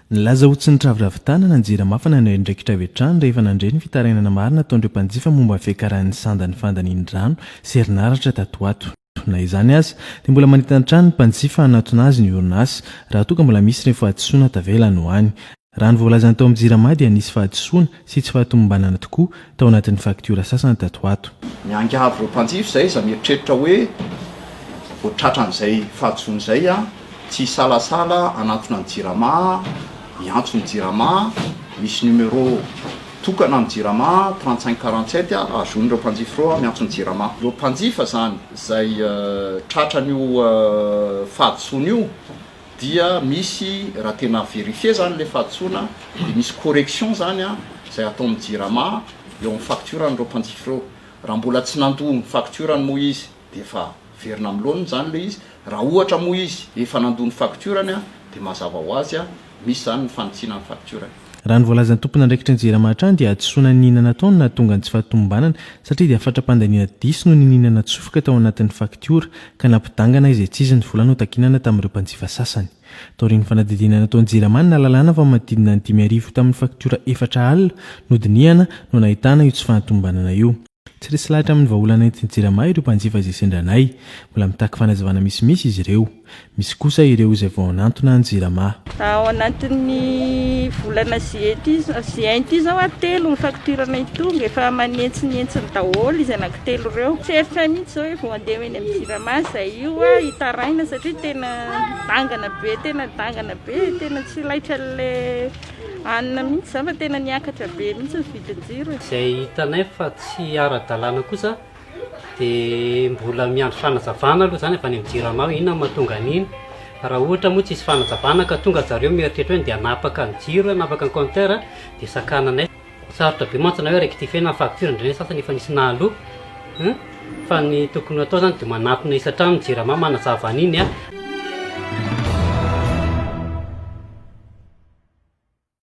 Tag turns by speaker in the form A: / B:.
A: Nilaza ho tsy nitraviravy tanana ny Jirama fa nandray andraikitra avy hatrany rehefa nandre ny fitarainana maro nataon'ireo mpanjifa momba ny fiakaran'ny sandan'ny fandanian'ny rano sy herinaratra tato ho ato. Na izany aza, dia mbola manentana hatrany ny mpanjifa hanatona azy ny orinasa raha toa ka mbola misy ireny fahadisoana tavela any ho any. Raha ny voalazan'ny tao amin'ny Jirama dia nisy fahadisoana sy tsy fahatomombanana tokoa tao anatin'ny faktiora sasany tato ho ato.
B: Miangavy ireo mpanjifa izay iza mieritreritra hoe vao tratran'izay fahadisoana izay tsy hisalasala hanantona ny Jirama, hiantso ny Jirama, misy numéro tokana amin'ny Jirama, 35 47, ahazoan'ireo mpanjifa ireo miantso ny Jirama. Ireo mpanjifa izany izay tratran'io fahadisoana io dia misy raha tena verifier zany le fahadisoana dia misy correction zany izay ataon'ny Jirama eo amin'ny facture-n'ireo mpanjifa ireo. Raha mbola tsy nandoa ny facture-ny moa izy dia efa averina amin'ny laoniny zany le izy, raha ohatra moa izy efa nandoa ny facture-ny dia mazava ho azy misy zany ny fanitsiana ny facture-ny.
A: Raha ny voalazan'ny tompon'andraikitry ny Jirama hatrany dia hadisoana niniana natao no nahatonga ny tsy fahatomombanana satria dia fatram-pandaniana diso no niniana natsofoka tao anatin'ny faktiora ka nampidangana izay tsy izy ny vola notakinana tamin'ireo mpanjifa sasany. Taorian'ny fanadihadiana nataon'ny Jirama no nahalalana fa manodidina ny 5000 tamin'ny faktiora 40 nodinihana no nahitana io tsy fahatomombanana io. Tsy resy lahatra amin'ny vahaolana entin'ny Jirama ireo mpanjifa izay sendra anay. Mbola mitaky fanazavana misimisy izy ireo. Misy kosa ireo izay vao hanantona ny Jirama.
C: Ao anatin'ny volana juillet ity, juin ity izao a, telo ny facture-nay tonga, efa manentsinentsiny daholo izy anankitelo ireo. Tsy eritray mihitsy izao hoe vao handeha ho eny amin'ny Jirama izay io a, hitaraina satria tena dangana be, tena dangana be, tena tsy laitran'ilay Anona mihitsy izany fa tena niakatra be mihitsy ny vidin-jiro e.
D: Izay hitanay fa tsy ara-dalàna kosa dia mbola miandry fanazavana aloha izany avy any amin'ny jirama hoe inona no mahatonga an'iny. Raha ohatra moa tsisy fanazavana ka tonga zareo mieritreritra hoe ndeha hanapaka ny jiro, hanapaka ny compteur dia sakananay. Sarotra be mantsy na hoe rectifier-na ny facture indraindray ny sasany efa nisy nahaloa. Fa ny tokony ho atao izany dia manatona isan-trano ny jirama manazava an'iny.